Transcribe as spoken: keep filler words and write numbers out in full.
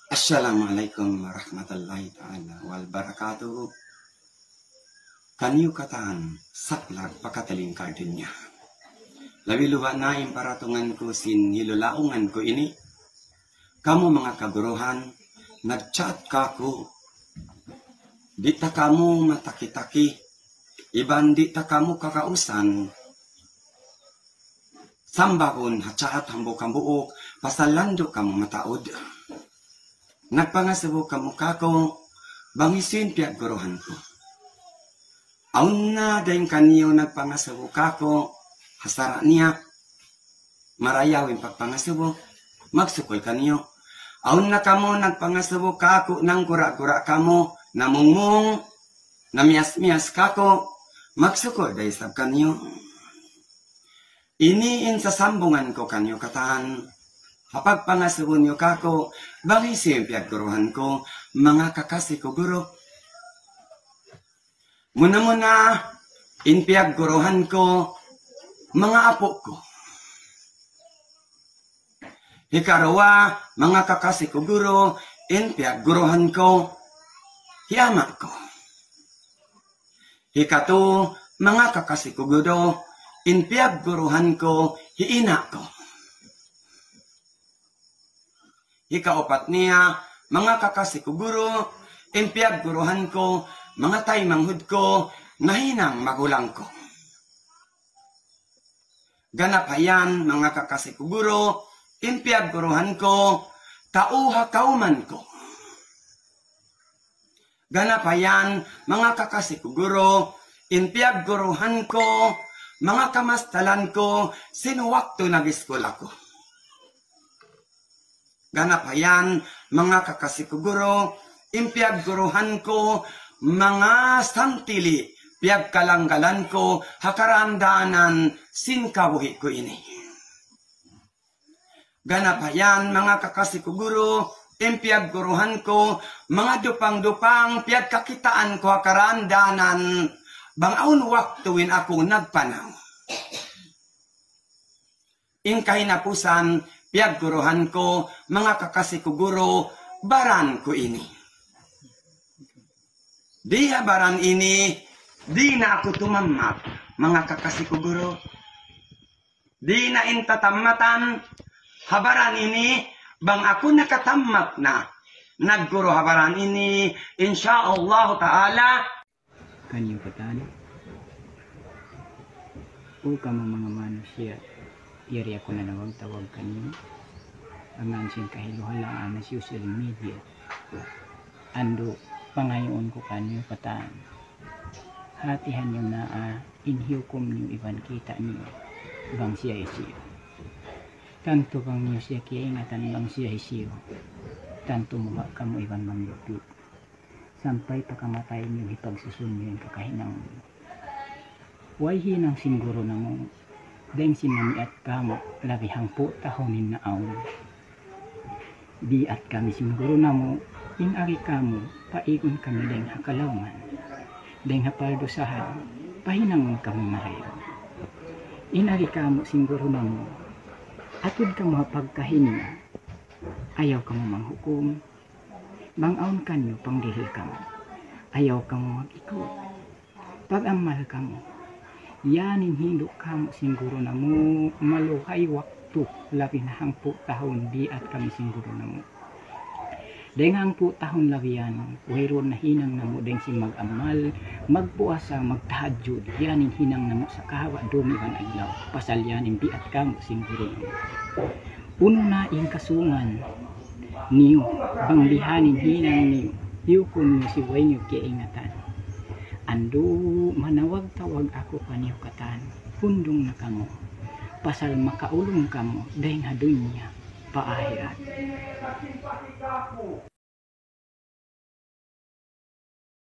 Assalamu alaykum warahmatullahi ta'ala wabarakatuh. Kaniyu katan, saklag pa katilingkal dunya. Labi luba na in paratungan ku sin hilulaungan ku ini. Kamu manga kaguruhan, nag-chat kaku'. Di' ta kamu mataki-taki. Iban di' ta kamu kakausan. Sambagun ha chat hambuuk-hambuuk, pasal landu' kamu mataud. Nagpangasubu kamu kaku', bang hisiyu in piyagguruhan ku. Awn na dayn kaniyu nagpangasubu kaku', ha sara' niya. Marayaw in pagpangasubu, magsukul kaniyu. Awn na kamu nagpangasubu kaku', nanggura-gura kamu, namungmung, namiyas-miyas kaku', magsukul da isab kaniyu. Ini in sasambungan ku kaniyu katan. Ha pagpangasubu niyu kaku', bang hisiyu in piyagguruhan ku, manga kakasi ku guru. Muna-muna, in piyagguruhan ku, manga apu' ku. Hikaruwa, manga kakasi ku guru, in piyagguruhan ku, hi ama' ku. Hikatu, manga kakasi ku guru, in piyagguruhan ku, hi ina' ku. Hikaupat niya, manga kakasi ku guru, in piyagguruhan ku, manga taymanghud ku, nahinang magulang ku. Ganap ha yan, manga kakasi ku guru, in piyagguruhan ku, tau ha kawman ku. Ganap ha yan, manga kakasi ku guru, in piyagguruhan ku, manga kamastalan ku, sin waktu nag-iskul aku. Ganap ha yan, manga kakasi ku guru, in piyagguruhan ku, manga santili', piyagkalanggalan ku, ha karandanan, sin kabuhi' ku ini. Ganap ha yan, manga kakasi ku guru, in piyagguruhan ku, manga dupang-dupang, piyagkakitaan ku ha karandanan, bang awn waktu in aku nagpanaw. In kahinapusan, piyagguruhan ku, manga kakasi ku guru, baran ku ini. Di ha baran ini, di' na aku tumammat, manga kakasi ku guru. Di' na in tatammatan ha baran ini, bang aku nakatammat na nagguru ha baran ini, insya Allah ta'ala. Kaniyu katan. O kamu manga manusiya', yari aku nanawag-tawag kaniyu. Ha ngan sin kahiluhalaan ha social media. Andu', pangayuun ku kaniyu katan. Hātihan niyu na, ah, in hiyukum niyu iban kita' niyu, bang siya hisiyu. Tantu bang niyu siya kiyaingatan bang siya hisiyu, tantu muha' kamu iban manglupit. Sampay pa kamatay niyu hipagsusun niyu in kakahinang niyu. Way hinang sin guru namu', dayng sin namiat kāmu', labi hangpu' tahun in naawn. Biat kami sin guru namu', in agi kāmu', paigun kami dayng ha kalaungan. Dayng ha paldusahan, pahinangun kami marayaw. In agi kāmu' sin guru namu', atud kamu ha pagkahi niya, ayaw kamu manghukum, bang awn kaniyu pangdihil kamu, ayaw kamu mag-ikut. Pag-amal kamu. Yan in hindu' kāmu' sin guru namu', maluhay waktu, labi na hangpu' tahun biat kami sin guru namu'. Dayng hangpu' tahun labi yan, wayruun na hinang namu' dayng sin mag-amal, magpuasa, magtahajjud, yan in hinang namu' sa kahaba' dum iban adlaw. Pasal yan in biat kāmu' sin guru namu'. Unu na in kasungan niyu, bang bihan in hinang niyu, hiyukum niyu sibu' way niyu kiyaingatan. Andu', manawag-tawag aku kaniyu katan, hundung na kamu, pasal makaulung kamu dayng ha dunya pa ahirat.